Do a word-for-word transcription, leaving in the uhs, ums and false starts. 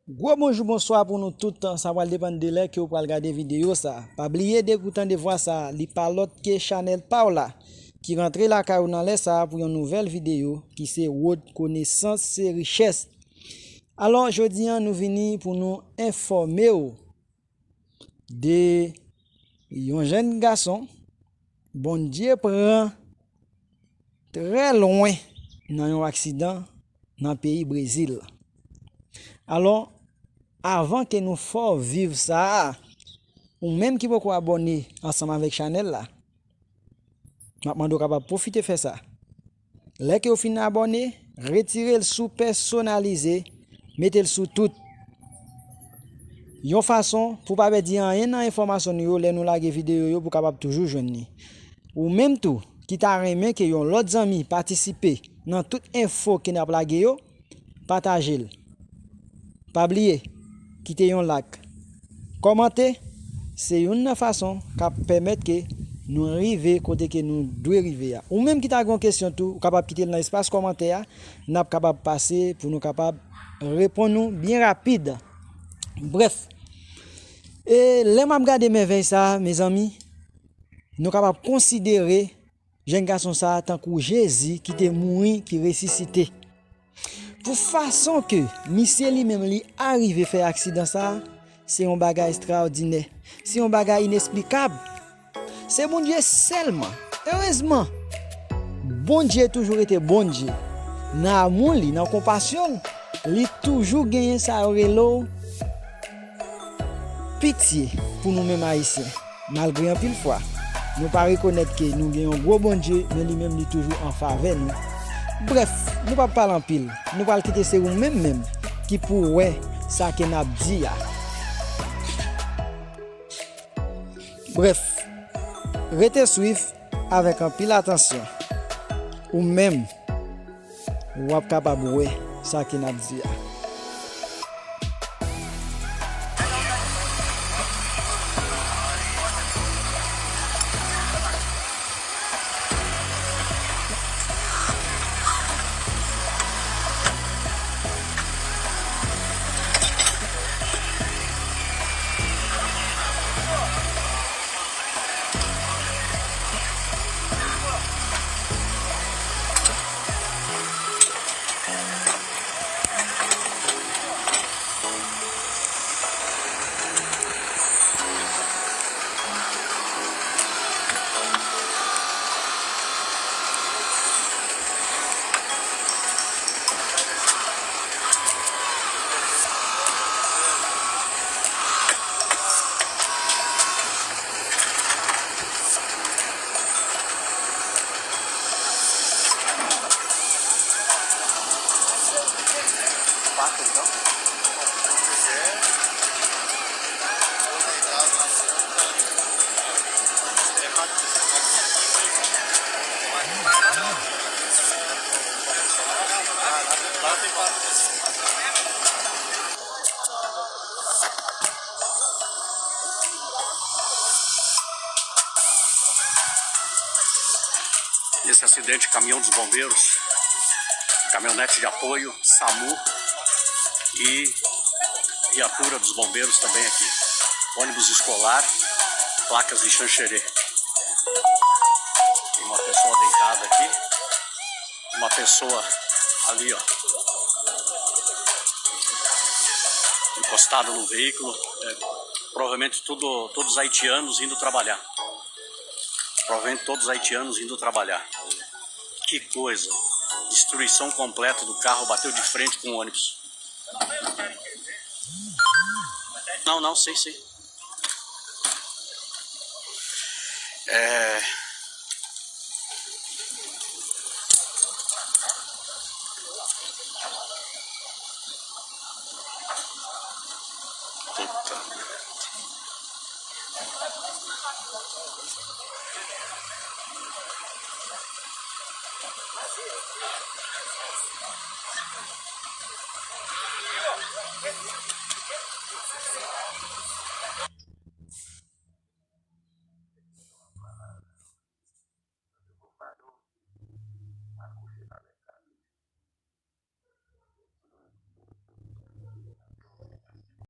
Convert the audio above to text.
Gwo bonjou, bonswa pou nou tout. Sa pral depann de lè ke w pral gade videyo sa. Pa bliye, depi w tande vwa sa, li pa lòt ke chanèl pa w la, ki rantre lakay ou nan lè sa pou yon nouvèl videyo, ki se Wòt Konesans se Richès. Alò, jodi a, nou vini pou nou enfòme w de yon jèn gason Bondye pran trè lwen nan yon aksidan nan peyi Brezil. Alò, avan ke nou fè w viv sa a, ou menm ki poko abòne ansanm avèk chanèl la, m ap mande w kapab pwofite fè sa. Lè ke w fin abòne, retire l sou pèsonalize, mete l sou tout. Yon fason pou w pa pèdi anyen nan enfòmasyon nou yo lè nou lage videyo yo pou w kapab toujou jwenn li. Ou menm tou, ki ta renmen ke yon lòt zanmi patisipe nan tout enfo ke n ap lage yo, pataje l. Pa bliye, kite yon like. Kòmante, se youn nan fason k ap pèmèt ke nou rive kote ke nou dwe rive a. Ou menm ki ta gen yon kesyon tou, ou kapab kite l nan espas kòmantè a, n ap kapab pase pou nou kapab reponn ou byen rapid. Brèf, e lè m ap gade mèvèy sa a, mezanmi, nou kapab konsidere jèn gason sa a tankou Jezi ki te mouri, ki resisite. Pou fason ke misye li menm li arive fè aksidan sa a, se yon bagay estraòdinè. Se yon bagay inesplikab. Se Bondye sèlman. Erezman, Bondye toujou rete Bondye. Nan amou li, nan konpasyon l, li toujou genyen sa yo rele w pitye pou nou menm Ayisyen. Malgre anpil fwa, nou pa rekonèt ke nou gen yon gwo Bondye, men li menm li toujou an favè nou. Brèf, nou p ap pale anpil. Nou pral kite se ou menm menm ki pou wè sa ke n ap di a. Brèf, rete swiv avèk anpil atansyon. Ou menm, w ap kapab wè sa ke n ap di a. Nesse acidente, caminhão dos bombeiros, caminhonete de apoio, SAMU e viatura dos bombeiros também aqui. Ônibus escolar, placas de Xanxerê. Tem uma pessoa deitada aqui, uma pessoa ali, ó, encostada no veículo. É, provavelmente tudo, todos haitianos indo trabalhar. Provavelmente todos haitianos indo trabalhar. Que coisa. Destruição completa do carro, bateu de frente com o ônibus. Não, não, sei, sei. É. Puta merda.